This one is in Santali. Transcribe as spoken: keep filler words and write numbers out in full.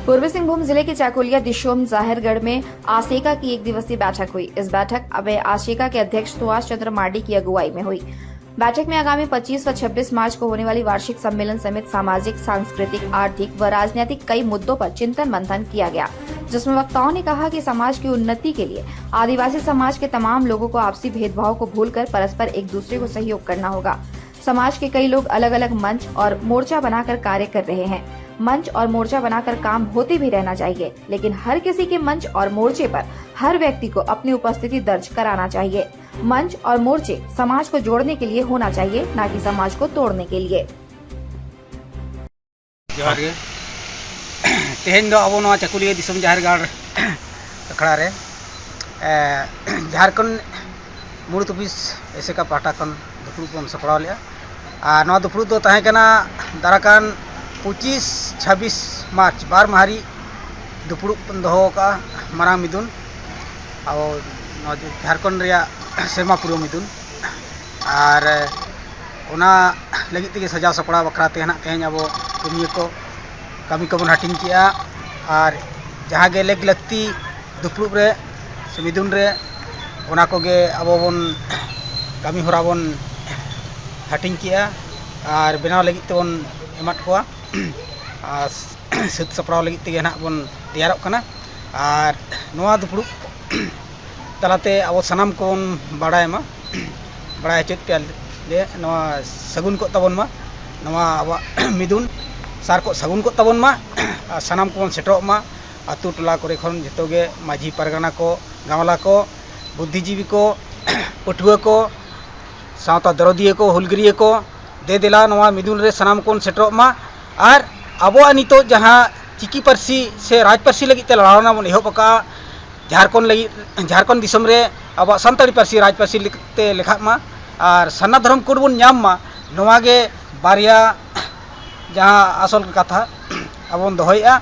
पूर्वी सिंहभूम जिले के चाकुलिया दिशोम जाहिरगढ़ में आसेका की एक दिवसीय बैठक हुई। इस बैठक में आसेका के अध्यक्ष सुभाष चंद्र मार्डी की अगुवाई में हुई। बैठक में आगामी पच्चीस व छब्बीस मार्च को होने वाली वार्षिक सम्मेलन समेत सामाजिक, सांस्कृतिक, आर्थिक व राजनीतिक कई मुद्दों पर चिंतन मंथन किया गया, जिसमें वक्ताओं ने कहा कि समाज की उन्नति के लिए आदिवासी समाज के तमाम लोगों को आपसी भेदभाव को भूलकर परस्पर एक दूसरे को सहयोग करना होगा। समाज के कई लोग अलग-अलग मंच और मोर्चा बनाकर कार्य कर रहे हैं। मंच और मोर्चा बनाकर काम होते भी रहना चाहिए, लेकिन हर किसी के मंच और मोर्चे पर हर व्यक्ति को अपनी उपस्थिति दर्ज कराना चाहिए। मंच और मोर्चे समाज को जोड़ने के लिए होना चाहिए, ना कि समाज को तोड़ने के लिए। ᱡᱚᱦᱟᱨ ᱜᱮ᱾ ᱛᱮᱦᱮᱧ ᱫᱚ ᱟᱵᱚ ᱱᱚᱣᱟ ᱪᱟᱹᱠᱩᱞᱤᱭᱟᱹ ᱫᱤᱥᱚᱢ ᱡᱟᱦᱮᱨ ᱜᱟᱲ ᱟᱠᱷᱲᱟ ᱨᱮ, ᱮ, ᱡᱷᱟᱲᱠᱷᱚᱸᱰ ᱢᱩᱬᱩᱛ ᱚᱯᱷᱤᱥ ᱮᱥᱮᱠᱟ ᱯᱟᱦᱴᱟ ᱠᱷᱚᱱ ᱫᱩᱯᱲᱩᱵ ᱵᱚᱱ ᱥᱟᱯᱲᱟᱣ ᱞᱮᱫᱼᱟ᱾ ᱟᱨ ᱱᱚᱣᱟ ᱫᱩᱯᱲᱩᱵ ᱫᱚ ᱛᱟᱦᱮᱸ ᱠᱟᱱᱟ ᱫᱟᱨᱟᱠᱟᱱ ᱯᱚᱸᱪᱤᱥ ᱪᱷᱟᱵᱵᱤᱥ ᱢᱟᱨᱪ, ᱵᱟᱨ ᱢᱟᱦᱟ ᱨᱮ ᱫᱩᱯᱲᱩᱵ ᱵᱚᱱ ᱫᱚᱦᱚ ᱟᱠᱟᱫᱼᱟ, ᱢᱟᱨᱟᱝ ᱢᱤᱫᱩᱱ, ᱟᱵᱚ ᱱᱚᱣᱟ ᱡᱷᱟᱲᱠᱷᱚᱸᱰ ᱨᱮᱭᱟᱜ ᱥᱮᱨᱢᱟ ᱯᱩᱨᱟᱹᱣ ᱢᱤᱫᱩᱱ᱾ ᱟᱨ ᱚᱱᱟ ᱞᱟᱹᱜᱤᱫ ᱛᱮᱜᱮ ᱥᱟᱡᱟᱣ ᱥᱟᱯᱲᱟᱣ ᱵᱟᱠᱷᱨᱟ ᱛᱮ ᱱᱟᱜ ᱛᱮᱦᱮᱧ ᱟᱵᱚ ᱠᱟᱹᱢᱤᱭᱟᱹ ᱠᱚ ᱠᱟᱹᱢᱤ ᱠᱚᱵᱚᱱ ᱦᱟᱹᱴᱤᱧ ᱠᱮᱜᱼᱟ᱾ ᱟᱨ ᱡᱟᱦᱟᱸ ᱜᱮ ᱞᱮᱠ ᱞᱟᱹᱠᱛᱤ ᱫᱩᱯᱲᱩᱵ ᱨᱮ ᱥᱮ ᱢᱤᱫᱩᱱ ᱨᱮ, ᱚᱱᱟ ᱠᱚᱜᱮ ᱟᱵᱚ ᱵᱚᱱ ᱠᱟᱹᱢᱤ ᱦᱚᱨᱟ ᱵᱚᱱ ᱦᱟᱹᱴᱤᱧ ᱠᱮᱜᱼᱟ ᱟᱨ ᱵᱮᱱᱟᱣ ᱞᱟᱹᱜᱤᱫ ᱛᱮᱵᱚᱱ ᱮᱢᱟᱫ ᱠᱚᱣᱟ᱾ ᱟᱨ ᱥᱟᱹᱛ ᱥᱟᱯᱲᱟᱣ ᱞᱟᱹᱜᱤᱫ ᱛᱮᱜᱮ ᱱᱟᱜ ᱵᱚᱱ ᱛᱮᱭᱟᱨᱚᱜ ᱠᱟᱱᱟ᱾ ᱟᱨ ᱱᱚᱣᱟ ᱫᱩᱯᱲᱩᱵ ᱛᱟᱞᱟᱛᱮ ᱟᱵᱚ ᱥᱟᱱᱟᱢ ᱠᱚᱵᱚᱱ ᱵᱟᱲᱟᱭ ᱢᱟ, ᱵᱟᱲᱟᱭ ᱦᱚᱪᱚᱭᱮᱫ ᱯᱮᱭᱟ ᱞᱮ, ᱱᱚᱣᱟ ᱥᱟᱹᱜᱩᱱ ᱠᱚᱜ ᱛᱟᱵᱚᱱ ᱢᱟ, ᱱᱚᱣᱟ ᱟᱵᱚᱣᱟᱜ ᱢᱤᱫᱩᱱ ᱥᱟᱨ ᱠᱚᱜ ᱥᱟᱹᱜᱩᱱ ᱠᱚᱜ ᱛᱟᱵᱚᱱ ᱢᱟ᱾ ᱟᱨ ᱥᱟᱱᱟᱢ ᱠᱚᱵᱚᱱ ᱥᱮᱴᱮᱨᱚᱜ ᱢᱟ᱾ ᱟᱹᱛᱩ ᱴᱚᱞᱟ ᱠᱚᱨᱮ ᱠᱷᱚᱱ ᱡᱚᱛᱚ ᱜᱮ ᱢᱟᱹᱡᱷᱤ ᱯᱟᱨᱜᱟᱱᱟ ᱠᱚ, ᱜᱟᱶᱞᱟ ᱠᱚ, ᱵᱩᱫᱽᱫᱷᱤᱡᱤᱵᱤ ᱠᱚ, ᱯᱟᱹᱴᱷᱩᱣᱟᱹ ᱠᱚ, ᱥᱟᱶᱛᱟ ᱫᱚᱨᱚᱫᱤᱭᱟᱹ ᱠᱚ, ᱦᱩᱞᱜᱟᱹᱨᱤᱭᱟᱹ ᱠᱚ, ᱫᱮ ᱫᱮᱞᱟ ᱱᱚᱣᱟ ᱢᱤᱫᱩᱱ ᱨᱮ ᱥᱟᱱᱟᱢ ᱠᱚᱵᱚᱱ ᱥᱮᱴᱮᱨᱚᱜ ᱢᱟ᱾ ᱟᱨ ᱟᱵᱚᱣᱟᱜ ᱱᱤᱛᱚᱜ ᱡᱟᱦᱟᱸ ᱪᱤᱠᱤ ᱯᱟᱹᱨᱥᱤ ᱥᱮ ᱨᱟᱡᱽ ᱯᱟᱹᱨᱥᱤ ᱞᱟᱹᱜᱤᱫ ᱛᱮ ᱞᱟᱲᱟᱣᱱᱟ ᱵᱚᱱ ᱮᱦᱚᱵ ᱟᱠᱟᱫᱼᱟ, ᱡᱷᱟᱨᱠᱷᱚᱸᱰ ᱞᱟᱹᱜᱤᱫ, ᱡᱷᱟᱨᱠᱷᱚᱸᱰ ᱫᱤᱥᱚᱢ ᱨᱮ ᱟᱵᱚᱣᱟᱜ ᱥᱟᱱᱛᱟᱲᱤ ᱯᱟᱹᱨᱥᱤ ᱨᱟᱡᱽ ᱯᱟᱹᱨᱥᱤ ᱞᱮᱠᱟᱛᱮ ᱞᱮᱠᱷᱟᱜ ᱢᱟ ᱟᱨ ᱥᱟᱨᱱᱟ ᱫᱷᱚᱨᱚᱢ ᱠᱳᱰ ᱵᱚᱱ ᱧᱟᱢ ᱢᱟ, ᱱᱚᱣᱟ ᱜᱮ ᱵᱟᱨᱭᱟ ᱡᱟᱦᱟᱸ ᱟᱥᱚᱞ ᱠᱟᱛᱷᱟ ᱟᱵᱚ ᱵᱚᱱ ᱫᱚᱦᱚᱭᱮᱫᱼᱟ᱾